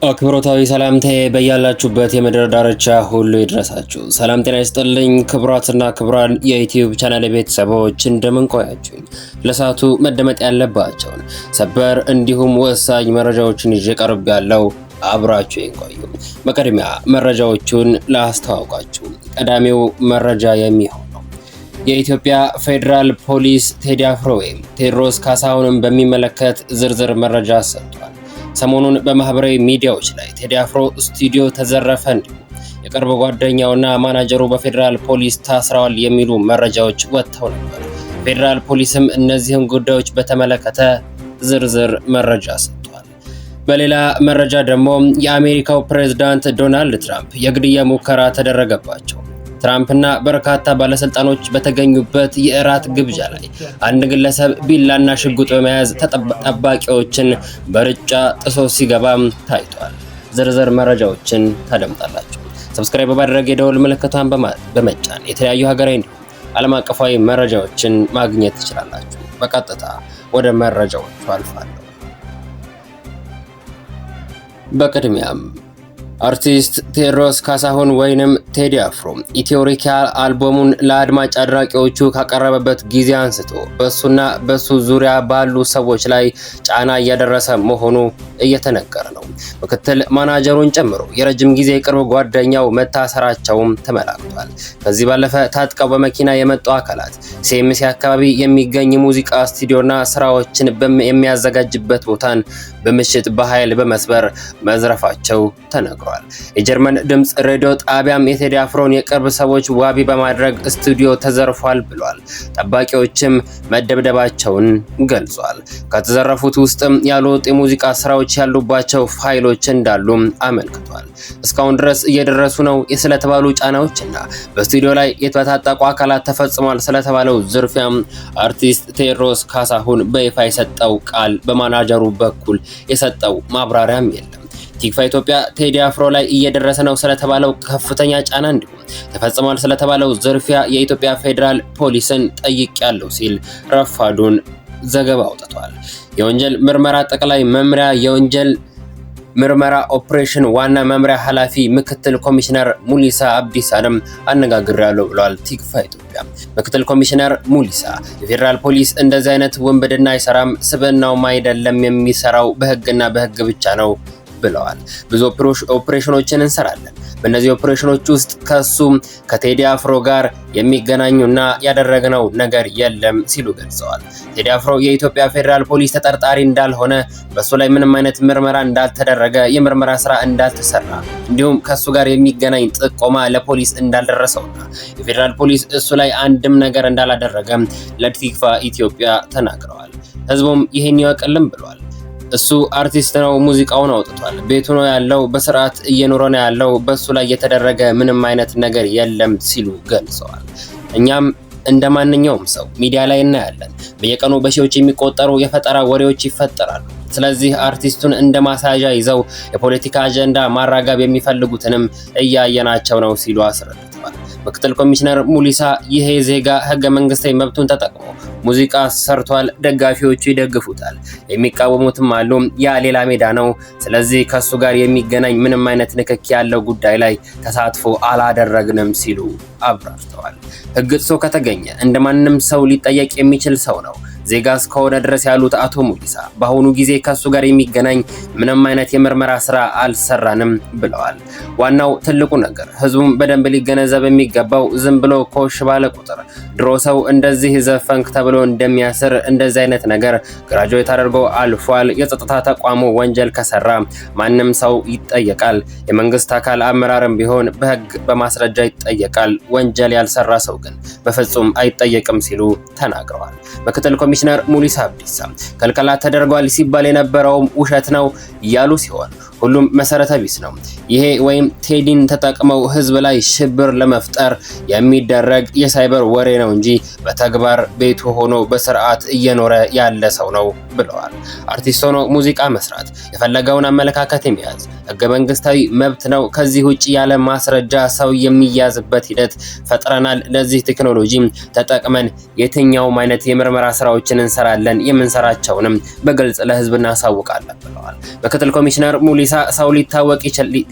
አክብሮታዊ ሰላምታዬ በያላችሁበት የምድር ዳርቻ ሁሉ ይድረሳችሁ። ሰላም ጤና ይስጥልኝ ክቡራትና ክቡራን የዩቲዩብ ቻናል ቤተሰቦች፣ እንደምን ቆያችሁኝ? ለሰዓቱ መደመጥ ያለባቸውን ሰበር እንዲሁም ወሳኝ መረጃዎችን ይዤ ቀርቤያለሁ፣ አብራችሁኝ ቆዩ። በቅድሚያ መረጃዎቹን ላስተዋውቃችሁ። ቀዳሚው መረጃ የሚሆነው የኢትዮጵያ ፌዴራል ፖሊስ ቴዲ አፍሮ ወይም ቴዎድሮስ ካሳሁንን በሚመለከት ዝርዝር መረጃ ሰጥቷል። ሰሞኑን በማህበራዊ ሚዲያዎች ላይ ቴዲ አፍሮ ስቱዲዮ ተዘረፈ፣ እንዲሁም የቅርብ ጓደኛውና ማናጀሩ በፌዴራል ፖሊስ ታስረዋል የሚሉ መረጃዎች ወጥተው ነበር። ፌዴራል ፖሊስም እነዚህን ጉዳዮች በተመለከተ ዝርዝር መረጃ ሰጥቷል። በሌላ መረጃ ደግሞ የአሜሪካው ፕሬዝዳንት ዶናልድ ትራምፕ የግድያ ሙከራ ተደረገባቸው። ትራምፕና በርካታ ባለስልጣኖች በተገኙበት የእራት ግብዣ ላይ አንድ ግለሰብ ቢላና ሽጉጥ በመያዝ ጠባቂዎችን በሩጫ ጥሶ ሲገባም ታይቷል። ዝርዝር መረጃዎችን ታደምጣላችሁ። Subscribe በማድረግ የደወል ምልክቷን በመጫን የተለያዩ ሀገራዊ እንዲሁም ዓለም አቀፋዊ መረጃዎችን ማግኘት ትችላላችሁ። በቀጥታ ወደ መረጃዎቹ አልፋለሁ። በቅድሚያም አርቲስት ቴዎድሮስ ካሳሁን ወይንም ቴዲ አፍሮ ኢትዮሪካ አልበሙን ለአድማጭ አድናቂዎቹ ካቀረበበት ጊዜ አንስቶ በሱና በሱ ዙሪያ ባሉ ሰዎች ላይ ጫና እያደረሰ መሆኑ እየተነገረ ነው። ምክትል ማናጀሩን ጨምሮ የረጅም ጊዜ የቅርብ ጓደኛው መታሰራቸውም ተመላክቷል። ከዚህ ባለፈ ታጥቀው በመኪና የመጡ አካላት ሲኤምሲ አካባቢ የሚገኝ የሙዚቃ ስቱዲዮና ስራዎችን የሚያዘጋጅበት ቦታን በምሽት በኃይል በመስበር መዝረፋቸው ተነግሯል። የጀርመን ድምፅ ሬዲዮ ጣቢያም የቴዲ አፍሮን የቅርብ ሰዎች ዋቢ በማድረግ ስቱዲዮ ተዘርፏል ብሏል። ጠባቂዎችም መደብደባቸውን ገልጿል። ከተዘረፉት ውስጥም ያልወጡ የሙዚቃ ስራዎች ያሉባቸው ፋይሎች እንዳሉም አመልክቷል። እስካሁን ድረስ እየደረሱ ነው ስለተባሉ ጫናዎችና በስቱዲዮ ላይ በታጠቁ አካላት ተፈጽሟል ስለተባለው ዝርፊያም አርቲስት ቴዎድሮስ ካሳሁን በይፋ የሰጠው ቃል በማናጀሩ በኩል የሰጠው ማብራሪያም የለም። ቲክቫህ ኢትዮጵያ ቴዲ አፍሮ ላይ እየደረሰ ነው ስለተባለው ከፍተኛ ጫና እንዲሁም ተፈጽሟል ስለተባለው ዝርፊያ የኢትዮጵያ ፌዴራል ፖሊስን ጠይቄያለሁ ሲል ረፋዱን ዘገባ አውጥቷል። የወንጀል ምርመራ ጠቅላይ መምሪያ የወንጀል ምርመራ ኦፕሬሽን ዋና መምሪያ ኃላፊ ምክትል ኮሚሽነር ሙሊሳ አብዲሳንም አነጋግሬያለሁ ብሏል ቲክቫህ ኢትዮጵያ። ምክትል ኮሚሽነር ሙሊሳ የፌዴራል ፖሊስ እንደዚህ አይነት ውንብድና አይሰራም፣ ስብዕናውም አይደለም፣ የሚሰራው በህግና በህግ ብቻ ነው ብለዋል። ብዙ ኦፕሬሽኖችን እንሰራለን። በእነዚህ ኦፕሬሽኖች ውስጥ ከሱ ከቴዲ አፍሮ ጋር የሚገናኙና ያደረግነው ነገር የለም ሲሉ ገልጸዋል። ቴዲ አፍሮ የኢትዮጵያ ፌዴራል ፖሊስ ተጠርጣሪ እንዳልሆነ፣ በሱ ላይ ምንም አይነት ምርመራ እንዳልተደረገ፣ የምርመራ ስራ እንዳልተሰራ እንዲሁም ከሱ ጋር የሚገናኝ ጥቆማ ለፖሊስ እንዳልደረሰውና የፌዴራል ፖሊስ እሱ ላይ አንድም ነገር እንዳላደረገ ለቲክቫህ ኢትዮጵያ ተናግረዋል። ህዝቡም ይህን ይወቅልም ብሏል። እሱ አርቲስት ነው። ሙዚቃውን አውጥቷል። ቤቱ ነው ያለው። በስርዓት እየኖረ ነው ያለው። በሱ ላይ የተደረገ ምንም አይነት ነገር የለም ሲሉ ገልጸዋል። እኛም እንደ ማንኛውም ሰው ሚዲያ ላይ እናያለን። በየቀኑ በሺዎች የሚቆጠሩ የፈጠራ ወሬዎች ይፈጠራሉ። ስለዚህ አርቲስቱን እንደ ማሳዣ ይዘው የፖለቲካ አጀንዳ ማራገብ የሚፈልጉትንም እያየናቸው ነው ሲሉ አስረድተዋል። ምክትል ኮሚሽነር ሙሊሳ ይሄ ዜጋ ህገ መንግስታዊ መብቱን ተጠቅሞ ሙዚቃ ሰርቷል፣ ደጋፊዎቹ ይደግፉታል፣ የሚቃወሙትም አሉ። ያ ሌላ ሜዳ ነው። ስለዚህ ከሱ ጋር የሚገናኝ ምንም አይነት ንክኪ ያለው ጉዳይ ላይ ተሳትፎ አላደረግንም ሲሉ አብራርተዋል። ህግ ጥሶ ከተገኘ እንደ ማንም ሰው ሊጠየቅ የሚችል ሰው ነው ዜጋ እስከሆነ ድረስ ያሉት አቶ ሙሊሳ በአሁኑ ጊዜ ከሱ ጋር የሚገናኝ ምንም አይነት የምርመራ ስራ አልሰራንም ብለዋል። ዋናው ትልቁ ነገር ህዝቡም በደንብ ሊገነዘብ የሚገባው ዝም ብሎ ኮሽ ባለ ቁጥር ድሮ ሰው እንደዚህ ዘፈንክ ተብሎ እንደሚያስር እንደዚህ አይነት ነገር graduate አድርጎ አልፏል። የጸጥታ ተቋሙ ወንጀል ከሰራ ማንም ሰው ይጠየቃል። የመንግስት አካል አመራርም ቢሆን በህግ በማስረጃ ይጠየቃል። ወንጀል ያልሰራ ሰው ግን በፍጹም አይጠየቅም ሲሉ ተናግረዋል። ምክትል ኮሚሽነር ሙሊሳ አብዲሳ ክልከላ ተደርጓል ሲባል የነበረውም ውሸት ነው ያሉ ሲሆን ሁሉም መሰረተ ቢስ ነው። ይሄ ወይም ቴዲን ተጠቅመው ህዝብ ላይ ሽብር ለመፍጠር የሚደረግ የሳይበር ወሬ ነው እንጂ በተግባር ቤቱ ሆኖ በስርዓት እየኖረ ያለ ሰው ነው ብለዋል። አርቲስት ሆኖ ሙዚቃ መስራት፣ የፈለገውን አመለካከት የሚያዝ ህገ መንግስታዊ መብት ነው። ከዚህ ውጭ ያለ ማስረጃ ሰው የሚያዝበት ሂደት ፈጥረናል። ለዚህ ቴክኖሎጂ ተጠቅመን የትኛውም አይነት የምርመራ ስራዎችን እንሰራለን። የምንሰራቸውንም በግልጽ ለህዝብ እናሳውቃለን ብለዋል። ምክትል ኮሚሽነር ሙሊሳ ሙሊሳ ሰው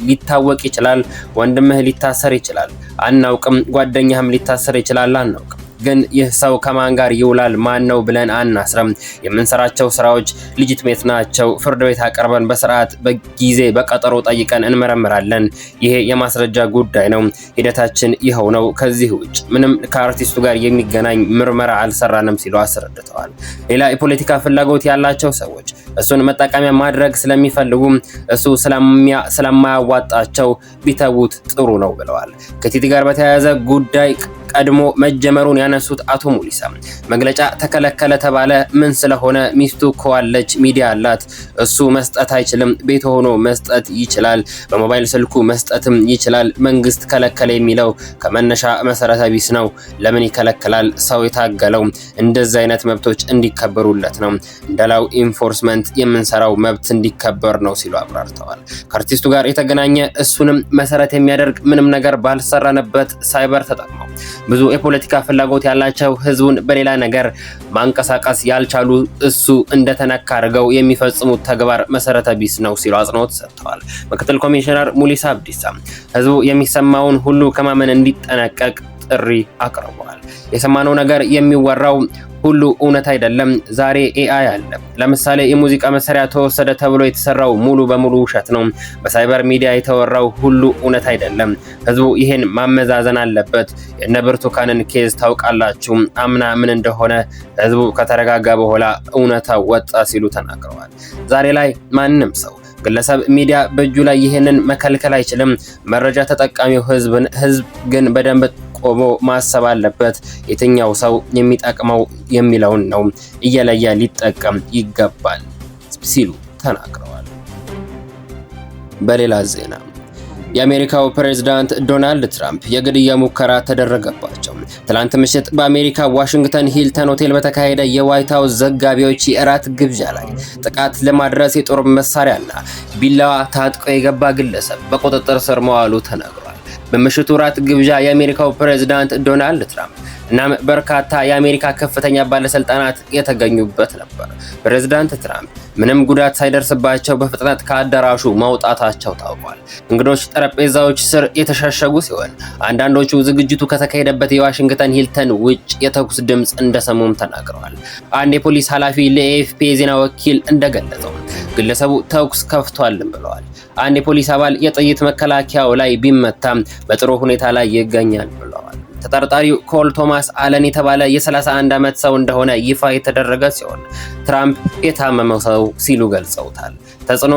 ሊታወቅ ይችላል፣ ወንድምህ ሊታሰር ይችላል፣ አናውቅም፣ ጓደኛህም ሊታሰር ይችላል፣ አናውቅም። ግን ይህ ሰው ከማን ጋር ይውላል፣ ማን ነው ብለን አናስረም። የምንሰራቸው ስራዎች legitimate ናቸው። ፍርድ ቤት አቅርበን በስርዓት በጊዜ በቀጠሮ ጠይቀን እንመረምራለን። ይሄ የማስረጃ ጉዳይ ነው። ሂደታችን ይኸው ነው። ከዚህ ውጭ ምንም ከአርቲስቱ ጋር የሚገናኝ ምርመራ አልሰራንም ሲሉ አስረድተዋል። ሌላ የፖለቲካ ፍላጎት ያላቸው ሰዎች እሱን መጠቀሚያ ማድረግ ስለሚፈልጉ እሱ ስለማያዋጣቸው ቢተዉት ጥሩ ነው ብለዋል። ከቴዲ ጋር በተያያዘ ጉዳይ ቀድሞ መጀመሩን ያነሱት አቶ ሙሊሳ መግለጫ ተከለከለ ተባለ ምን ስለሆነ? ሚስቱ ከዋለች ሚዲያ አላት። እሱ መስጠት አይችልም። ቤት ሆኖ መስጠት ይችላል። በሞባይል ስልኩ መስጠትም ይችላል። መንግስት ከለከለ የሚለው ከመነሻ መሰረተ ቢስ ነው። ለምን ይከለክላል? ሰው የታገለው እንደዚህ አይነት መብቶች እንዲከበሩለት ነው። እንደ law enforcement የምንሰራው መብት እንዲከበር ነው ሲሉ አብራርተዋል። ከአርቲስቱ ጋር የተገናኘ እሱንም መሰረት የሚያደርግ ምንም ነገር ባልሰራንበት ሳይበር ተጠቅመው ብዙ የፖለቲካ ፍላጎት ያላቸው ህዝቡን በሌላ ነገር ማንቀሳቀስ ያልቻሉ እሱ እንደተነካ አድርገው የሚፈጽሙት ተግባር መሰረተ ቢስ ነው ሲሉ አጽንኦት ሰጥተዋል። ምክትል ኮሚሽነር ሙሊሳ አብዲሳ ህዝቡ የሚሰማውን ሁሉ ከማመን እንዲጠነቀቅ ጥሪ አቅርበዋል። የሰማነው ነገር የሚወራው ሁሉ እውነት አይደለም። ዛሬ AI አለ። ለምሳሌ የሙዚቃ መሳሪያ ተወሰደ ተብሎ የተሰራው ሙሉ በሙሉ ውሸት ነው። በሳይበር ሚዲያ የተወራው ሁሉ እውነት አይደለም። ህዝቡ ይሄን ማመዛዘን አለበት። የነ ብርቱካንን case ታውቃላችሁ። አምና ምን እንደሆነ ህዝቡ ከተረጋጋ በኋላ እውነታው ወጣ ሲሉ ተናግረዋል። ዛሬ ላይ ማንም ሰው፣ ግለሰብ፣ ሚዲያ በእጁ ላይ ይህንን መከልከል አይችልም። መረጃ ተጠቃሚው ህዝብ ግን በደንብ ቆሞ ማሰብ አለበት። የትኛው ሰው የሚጠቅመው የሚለውን ነው እየለየ ሊጠቀም ይገባል ሲሉ ተናግረዋል። በሌላ ዜና የአሜሪካው ፕሬዝዳንት ዶናልድ ትራምፕ የግድያ ሙከራ ተደረገባቸው። ትላንት ምሽት በአሜሪካ ዋሽንግተን ሂልተን ሆቴል በተካሄደ የዋይት ሀውስ ዘጋቢዎች የእራት ግብዣ ላይ ጥቃት ለማድረስ የጦር መሳሪያና ቢላዋ ታጥቆ የገባ ግለሰብ በቁጥጥር ስር መዋሉ ተነግሯል። በምሽቱ ራት ግብዣ የአሜሪካው ፕሬዝዳንት ዶናልድ ትራምፕ እናም በርካታ የአሜሪካ ከፍተኛ ባለስልጣናት የተገኙበት ነበር። ፕሬዝዳንት ትራምፕ ምንም ጉዳት ሳይደርስባቸው በፍጥነት ከአዳራሹ መውጣታቸው ታውቋል። እንግዶች ጠረጴዛዎች ስር የተሸሸጉ ሲሆን አንዳንዶቹ ዝግጅቱ ከተካሄደበት የዋሽንግተን ሂልተን ውጭ የተኩስ ድምፅ እንደሰሙም ተናግረዋል። አንድ የፖሊስ ኃላፊ ለኤኤፍፒ የዜና ወኪል እንደገለጸው ግለሰቡ ተኩስ ከፍቷልም ብለዋል። አንድ የፖሊስ አባል የጥይት መከላከያው ላይ ቢመታም በጥሩ ሁኔታ ላይ ይገኛል ብለዋል። ተጠርጣሪው ኮል ቶማስ አለን የተባለ የ31 ዓመት ሰው እንደሆነ ይፋ የተደረገ ሲሆን ትራምፕ የታመመው ሰው ሲሉ ገልጸውታል። ተጽዕኖ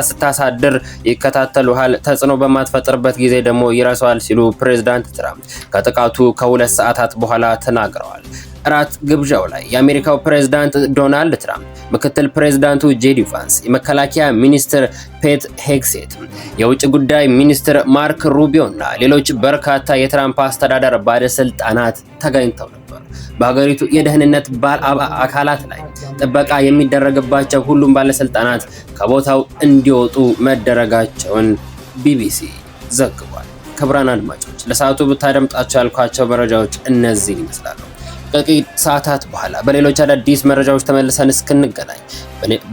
ስታሳድር ይከታተሉሃል፣ ተጽዕኖ በማትፈጥርበት ጊዜ ደግሞ ይረሳል ሲሉ ፕሬዝዳንት ትራምፕ ከጥቃቱ ከ2 ሰዓታት በኋላ ተናግረዋል። እራት ግብዣው ላይ የአሜሪካው ፕሬዝዳንት ዶናልድ ትራምፕ፣ ምክትል ፕሬዝዳንቱ ጄዲ ቫንስ፣ የመከላከያ ሚኒስትር ፔት ሄግሴት፣ የውጭ ጉዳይ ሚኒስትር ማርክ ሩቢዮ እና ሌሎች በርካታ የትራምፕ አስተዳደር ባለስልጣናት ተገኝተው ነበር። በሀገሪቱ የደህንነት አካላት ላይ ጥበቃ የሚደረግባቸው ሁሉም ባለስልጣናት ከቦታው እንዲወጡ መደረጋቸውን ቢቢሲ ዘግቧል። ክቡራን አድማጮች፣ ለሰዓቱ ብታደምጣቸው ያልኳቸው መረጃዎች እነዚህን ይመስላሉ። ከጥቂት ሰዓታት በኋላ በሌሎች አዳዲስ መረጃዎች ተመልሰን እስክንገናኝ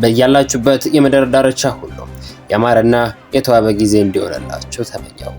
በያላችሁበት የምድር ዳርቻ ሁሉ ያማረና የተዋበ ጊዜ እንዲሆንላችሁ ተመኘሁ።